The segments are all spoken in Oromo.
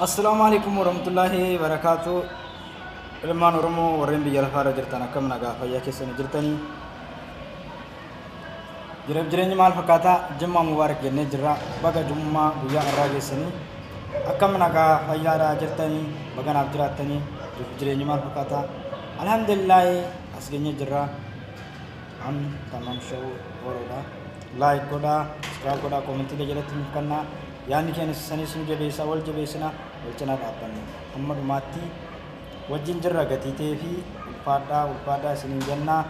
Assalaamu alaikum warahmatullaahi wabarakaatu. Ilmaan Oromoo warreen biyya lafaarra jirtan, akkam nagaa fayyaa keessanii jirtanii? Jireef jireenyi maal fakkaataa? Jimmaa Mubaarak jennee jirra. Baga Jummaa guyyaa har'aa geessanii. Akkam nagaa fayyaadhaa jirtanii? Baga naaf jiraattanii. Jiruuf jireenyi maal fakkaataa? Alhamdulillaahi, as geenyee jirra. An Tamam Show Oroodha. Like godhaa, subscribe godhaa, koomentii jalatti nuuf kennaa. Yaadni keenya sanis nu jabeessaa, wal jabeessina, wal cinaa dhaabbanna. Hamma dhumaatti wajjin jirra gatii ta'ee fi ulfaadhaa, ulfaadhaa isiniin jennaa.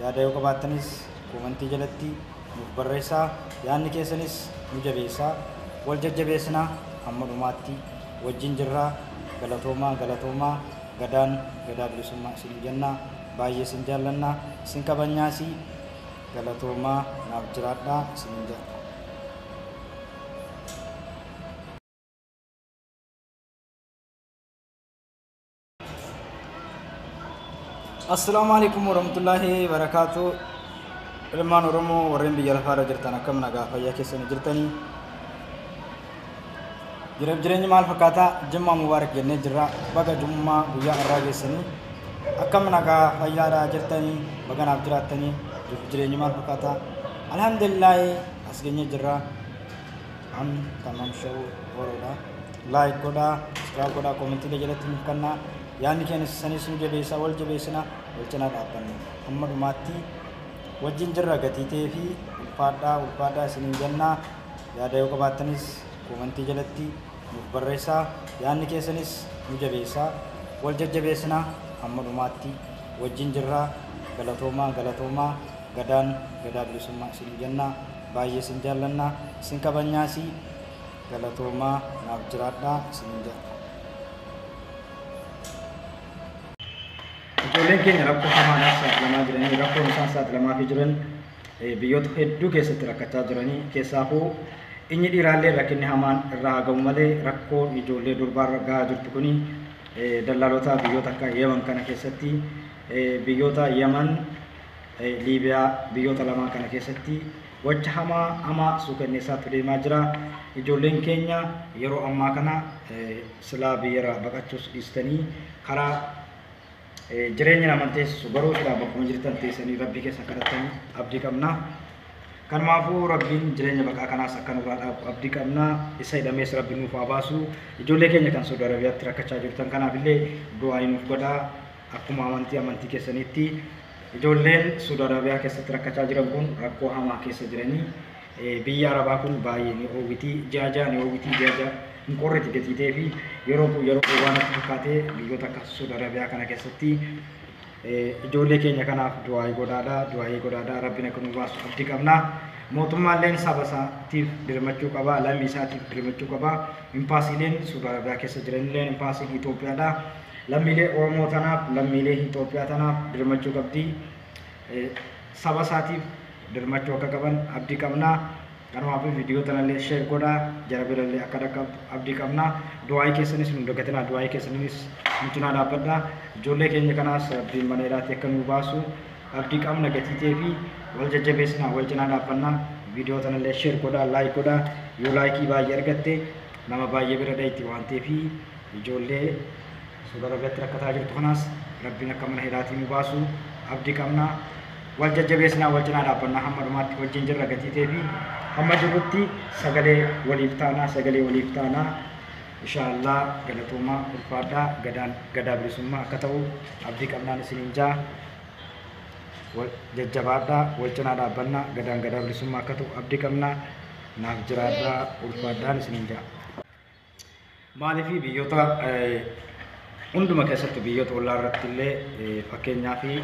Yaada yoo qabaattanis koomentii jalatti nuuf barreessaa. Yaadni keessanis nu jabeessaa. Wal jajjabeessina, hamma dhumaatti wajjin jirra. Galatoomaa, galatoomaa. Gadaan gadaa bilisummaa isiniin jennaa. Baay'ee isin jaallannaa. Isin kabajnaasii, galatoomaa, naaf jiraadhaa isiniin jedha. Assalaamu alaikum warahmatullaahi wabarakaatu. Ilmaan Oromoo warreen biyya lafaarra jirtan, akkam nagaa fayyaa keessanii jirtanii? Jireef jireenyi maal fakkaataa? Jimmaa Mubaarak jennee jirra. Baga Jummaa guyyaa har'aa geessanii. Akkam nagaa fayyaadhaa jirtanii? Baga naaf jiraattanii. Jiruuf jireenyi maal fakkaataa? Alhamdulillaahi, as geenyee jirra. An Tamam Show Oroodha. Like godhaa, subscribe godhaa, koomentii jalatti nuuf kennaa. Yaadni keenya sanis nu jabeessaa, wal jabeessina, wal cinaa dhaabbanna. Hamma dhumaatti wajjin jirra gatii ta'ee fi ulfaadhaa, ulfaadhaa isiniin jennaa. Yaada yoo qabaattanis koomentii jalatti nuuf barreessaa. Yaadni keessanis nu jabeessaa. Wal jajjabeessina, hamma dhumaatti wajjin jirra. Galatoomaa, galatoomaa. Gadaan gadaa bilisummaa isiniin jennaa. Baay'ee isin jaallannaa. Isin kabajnaasii, galatoomaa, naaf jiraadhaa isiniin jedha. Ijoolleen keenya rakkoo hamaadhaaf saaxilamaa jiranii. Rakkoon isaan saaxilamaafii jiran, biyyoota hedduu keessatti rakkachaa jiranii, keessaafuu inni dhiiraallee rakkinni hamaan irraa haa ga'u malee, rakkoon ijoollee durbaarra gahaa jirtu kuni dallaalota biyyoota akka Yemen kana keessatti, biyyoota Yemen, Liibiyaa, biyyoota lamaan kana keessatti wacha hamaa hamaa suukanneessaatu deemaa jira. Ijoolleen keenya yeroo ammaa kana silaa biyyarraa baqachuus dhiistanii, karaa jireenya naman teessisu, garuu silaa bakkuma jirtan teessanii rabbii keessan kadhattanii abdii qabna. Kanumaafuu rabbiin jireenya baqaa kanaas akka nurraa dhaabu abdii qabna. Isa hidhamees rabbi nuuf haa baasu. Ijoollee keenya kan Saudi Arabiyaatti rakkachaa jirtan kanaaf illee du'aa nuuf godhaa. Akkuma amantii keessaniitti, ijoolleen Saudi Arabiyaa keessatti rakkachaa jiran kun rakkoo hamaa keessa jiranii. Biyya Arabaa kun baay'ee ni oowwiti. Ji'a ja'a ni oowwiti, ji'a ja'a hin qorriti gatii ta'ee fi yeroo kun yeroo oowwaa natti fakkaate biyyoota akka Saudi Arabiyaa kana keessatti. Ijoollee keenya kanaaf du'aa godhaadha, du'aa godhaadha. Rabbiin akka nu baasu abdii qabna. Mootummaalleen saba isaatiif dirmachuu qaba, lammii isaatiif dirmachuu qaba. Impaasiileen Saudi Arabiyaa keessa jiranillee, impaasiin Itoophiyaadha, lammiilee Oromoo tanaaf, lammiilee Itoophiyaa tanaaf dirmachuu qabdi. Saba isaatiif dirmachuu akka qaban abdii qabna. Kanaafuu viidiyoo tanallee share godhaa, jara birallee akka dhaqqabdu abdii qabna. Du'aayii keessanis nu dagatinaa, du'aayii keessanis nu cinaa dhaabbadha. Ijoollee keenya kanaas rabbiin mana hidhaatii akka nu baasu abdii qabna gatii ta'ee fi wal jajjabeessinaa, wal cinaa dhaabbannaa. Viidiyoo tanallee share godhaa, like godhaa. Yoo laayikii baay'ee argatte nama baay'ee bira dhayti waan ta'eef, ijoollee Saudi Arabiyaatti rakkataa jirtu kanaas rabbiin akka mana hidhaatii nu baasu abdii qabna. Wal jajjabeessinaa, wal cinaa dhaabbannaa, hamma dhumaatti wajjin jirra gatii ta'ee fi hamma jirrutti sagalee waliif taanaa, sagalee waliif taanaa inshaallah. Galatoomaa, ulfaadhaa. Gadaan gadaa bilisummaa akka ta'u abdii qabnaan isiniin jaa. Wal jajjabaadhaa, wal cinaa dhaabbannaa, gadaan gadaa bilisummaa akka ta'u abdii qabnaa. Naaf jiraadhaa, ulfaadhaan isiniin jaa. Maaliif biyyoota hunduma keessattuu, biyyoota ollaa irratti illee, fakkeenyaa fi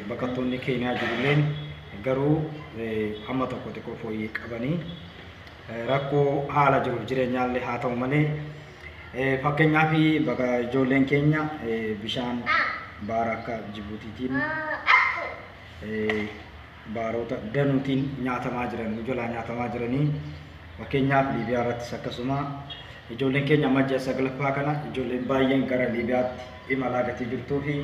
baqattoonni Keeniyaa jirulleen garuu hamma tokko xiqqoo fooyyee qabanii, rakkoo haala jiruuf jireenyaallee haa ta'u malee, fakkeenyaa fi bakka ijoolleen keenya bishaan baara akka Jibuutiitiin baarota danuutiin nyaatamaa jiran, nu jalaa nyaatamaa jiranii. Fakkeenyaaf Liibiyaa irrattis akkasuma ijoolleen keenya amma ji'a saglaffaa kana ijoolleen baay'een gara Liibiyaatti imalaa gatii jirtuu fi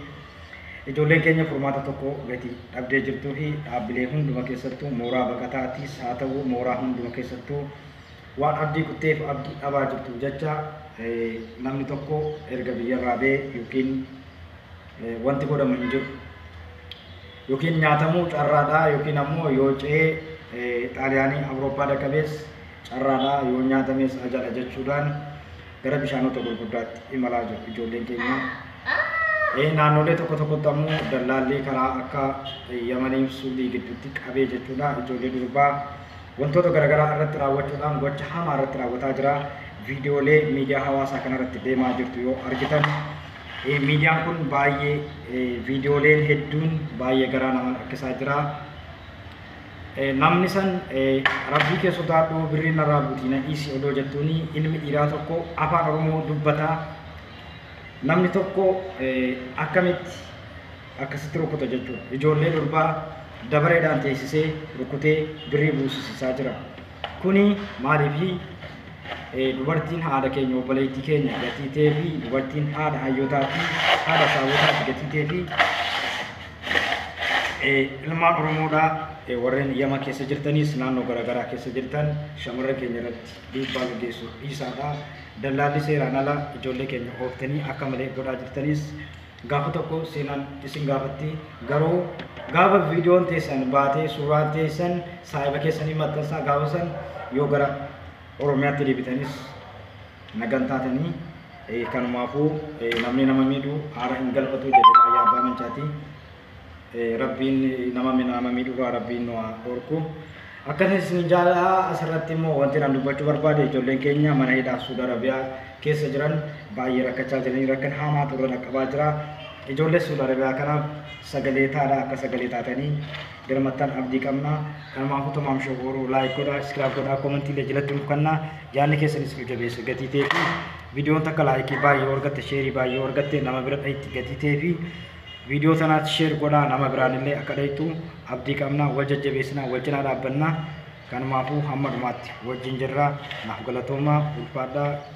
ijoolleen keenya furmaata tokko gatii dhabdee jirtuu fi dhaabbilee hunduma keessattuu, mooraa baqataatiis haa ta'u, mooraa hunduma keessattuu waan abdii kutteef abdii dhabaa jirtu jecha. Namni tokko erga biyyarraa ba'ee yookiin wanti godhamu hin jiru. Yookiin nyaatamuu carraadhaa yookiin ammoo yoo ce'ee Xaaliyaanii Awurooppaa dhaqqabees carraadhaa, yoo nyaatames ajala jechuudhaan gara bishaanota gurguddaatti imalaa jiru ijoolleen keenya. Naannolee tokko tokkotti ammoo dallaalli karaa akka Yamanii fi Suudii gidduutti qabee jechuudha ijoollee durbaa wantoota garaagaraa irratti raawwachuudhaan gocha hamaa irratti raawwataa jira. Viidiyoolee miidiyaa hawaasaa kanarratti deemaa jirtu yoo argitan, miidiyaan kun baay'ee, viidiyooleen hedduun baay'ee garaa nama rakkisaa jira. Namni san "Rabbii kee sodaadhu, birrii narraa buutii na dhiisi" odoo jettuuni, ilmi dhiiraa tokko afaan Oromoo dubbataa namni tokko akkamitti akkasitti rukuta jechuudha. Ijoollee durbaa dabareedhaan teessisee rukutee birrii buusisiisaa jira. Kuni maaliifi? Dubartiin haadha keenya, obboleettii keenya gatii ta'ee fi dubartiin haadha hayyootaa fi haadha saabotaati gatii ta'ee fi ilmaan Oromoodhaa warreen Yama keessa jirtanis, naannoo garaagaraa keessa jirtan, shamarran keenya irratti dhiibbaa gaggeessu dhiisaadha. Dallaalli seeraan ala ijoollee keenya ooftanii akka malee godhaa jirtanis gaafa tokko seenaan isin gaafatti. Garuu gaafa viidiyoon teessan baatee, suuraan teessan saahiba keessanii maxxansaa, gaafa san yoo gara Oromiyaatti deebitanis nagan taatanii. Kanumaafuu namni nama miidhu haara hin galfatu jedhe Raayyaa Abbaa Mancaati. Rabbiin nama miidhurraa Rabbiin nu haa dhorku. Akkasumas isin jaalladha. Asirratti immoo wanti naan dubbachuu barbaade, ijoolleen keenya mana hidhaa Suudi Arabiyaa keessa jiran baay'ee rakkachaa jiranii, rakkan hamaatu irra dhaqqabaa jira. Ijoollee Suudi Arabiyaa kanaaf sagalee taadha, akka sagalee taatanii dirmattan abdii qabna. Kanumaafuu Tamaam Shobooruu like godhaa, subscribe godhaa, commentii illee jalatti nuuf kennaa. Yaadni keessanis nu jabeessa gatii ta'ee fi viidiyoon takka likeii baay'ee argatte, shareii baay'ee argatte, nama bira dhahitti gatii ta'ee fi viidiyoo tanaatti share godhaa, nama biraan illee akka dhahitu abdii qabna. Wal jajjabeessinaa, wal cinaa dhaabbannaa. Kanumaafuu hamma dhumaatti wajjin jirra. Naaf galatoomaa, ulfaadhaa.